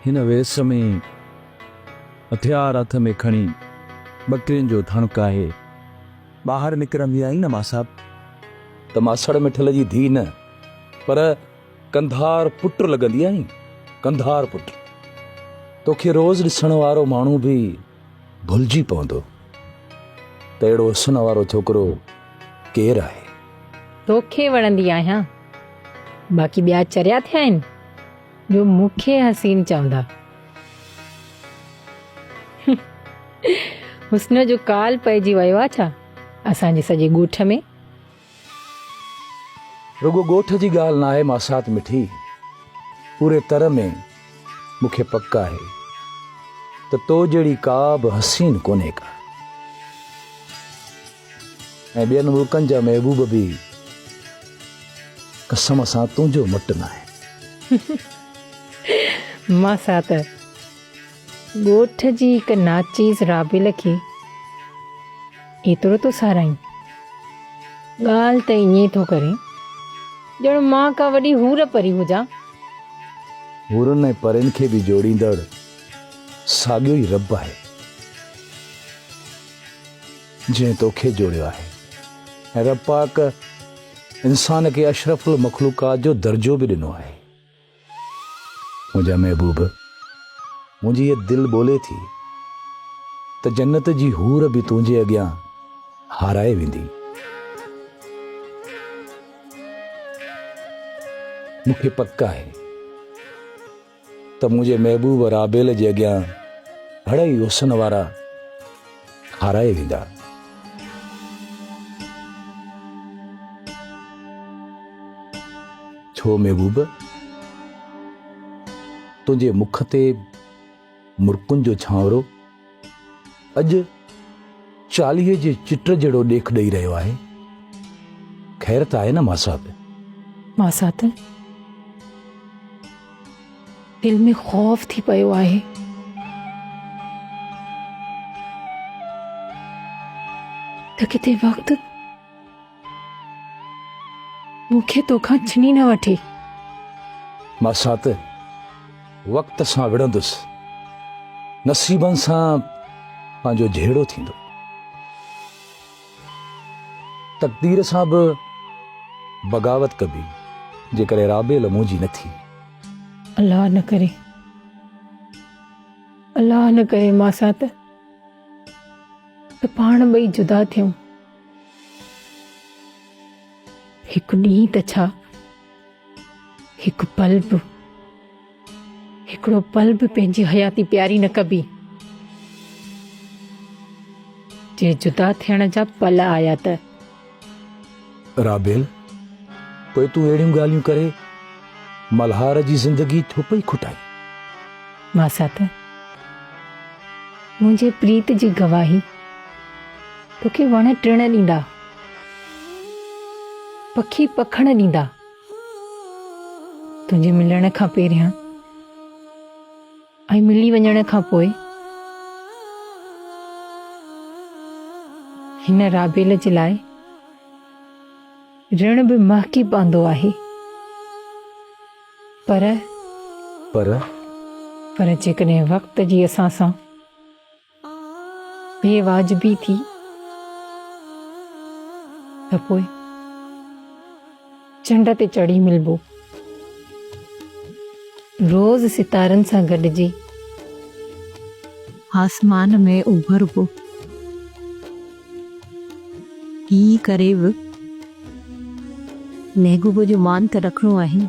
هن ويس ۾ هٿيار هٿ ۾ کڻي ٻڪرين جو ڌڻ ڪاهي ٻاهر نڪرندي آهين نه ماسات؟ ته ماسڙ مٺل جي ڌيء نه پر ڪنڌار پٽ لڳندي آهين، ڪنڌار پٽ. توکي روز ڏسڻ وارو ماڻهو به ڀلجي پوندو ته اهڙو حسن وارو ڇوڪرو ڪير آهي. توکي وڻندي آهيان، باقي ٻيا چريا ٿيا آهن جو مون کي حسين چوندا. حسن جو ڪال پئجي ويو آ ڇا اسان جي سڄي ڳوٺ ۾؟ رڳو ڳوٺ جي ڳالهه ناهي ماسات مٺي، پوري تر ۾ مون کي پڪ آهي ته تو جهڙي ڪا به حسين ڪونهي ڪا. ۽ ٻين ملڪن جا محبوب به قسم سان تنهنجو مٽ ناهن. ماسات ڳوٺ جي هڪ ناچيز رابيل کي ايترو ٿو ساراهين؟ ڳالهه ته ائين ٿو ڪرين ڄڻ مان ڪا وڏي حور پري هجان. حورن ۽ پرين کي به جوڙيندڙ ساڳيو ئي رب آهي. جنهن توکي جوڙيو آهي ۽ رب پاڪ انسان کي اشرف المخلوقات جو درجو به ڏنو آهي. منهنجا محبوب، منهنجي هيء دل ٻولي ٿي ته جنت جي حور به تنهنجي اڳيان هارائي ويندي. مون کي پڪ آهي ته منهنجي محبوب رابيل جي اڳيان گهڙئي حسن وارا هارائي ويندا. ڇو محبوب، تنهنجي مک تي مرڪن جو ڇانورو اڄ چاليهي جي چٽ جهڙو ڏيک ڏئي رهيو آهي. خير ته آهي نه ماسات؟ ماسات، دل ۾ خوف ٿي پيو آهي. ته ڪٿي وقت مون کي توکان ڇني نه وٺي. ماسات، وقت سان وڙهندس، نصيبن سان پنهنجو جهيڙو ٿيندو. تقدير سان به بغاوت ڪبي، جيڪڏهن رابيل منهنجي نه ٿي. الله نه ڪري، الله نه ڪري ماسات، ته پاڻ ٻئي جدا ٿيون. هڪ ڏينهن ته ڇا، هڪ پل به، هڪڙو پل به پنهنجي حياتي پياري نه ڪبي. جي جدا ٿيڻ جا پل آيا ته. رابيل، پوء تون اهڙيون ڳالهيون ڪري ملهار جي زندگي ڇو پئي کٽائين؟ ماسات، منهنجي پريت جي گواهي توکي وڻ ٽڻ ڏيندا، پکي پکڻ ڏيندا. تنهنجي ملڻ کان پهريان ۽ ملي وڃڻ کان پوء هن رابيل جي لاء رڻ به مهڪي پوندو آهي. پر. پر. پر جيڪڏهن وقت جي اسان سان بي واجبي ٿي ته پوء چنڊ تي چڙهي ملبو. روز ستارن سان گڏجي آسمان ۾ اڀربو. ائين ڪري به محبوب جو مان ته رکڻو آهي.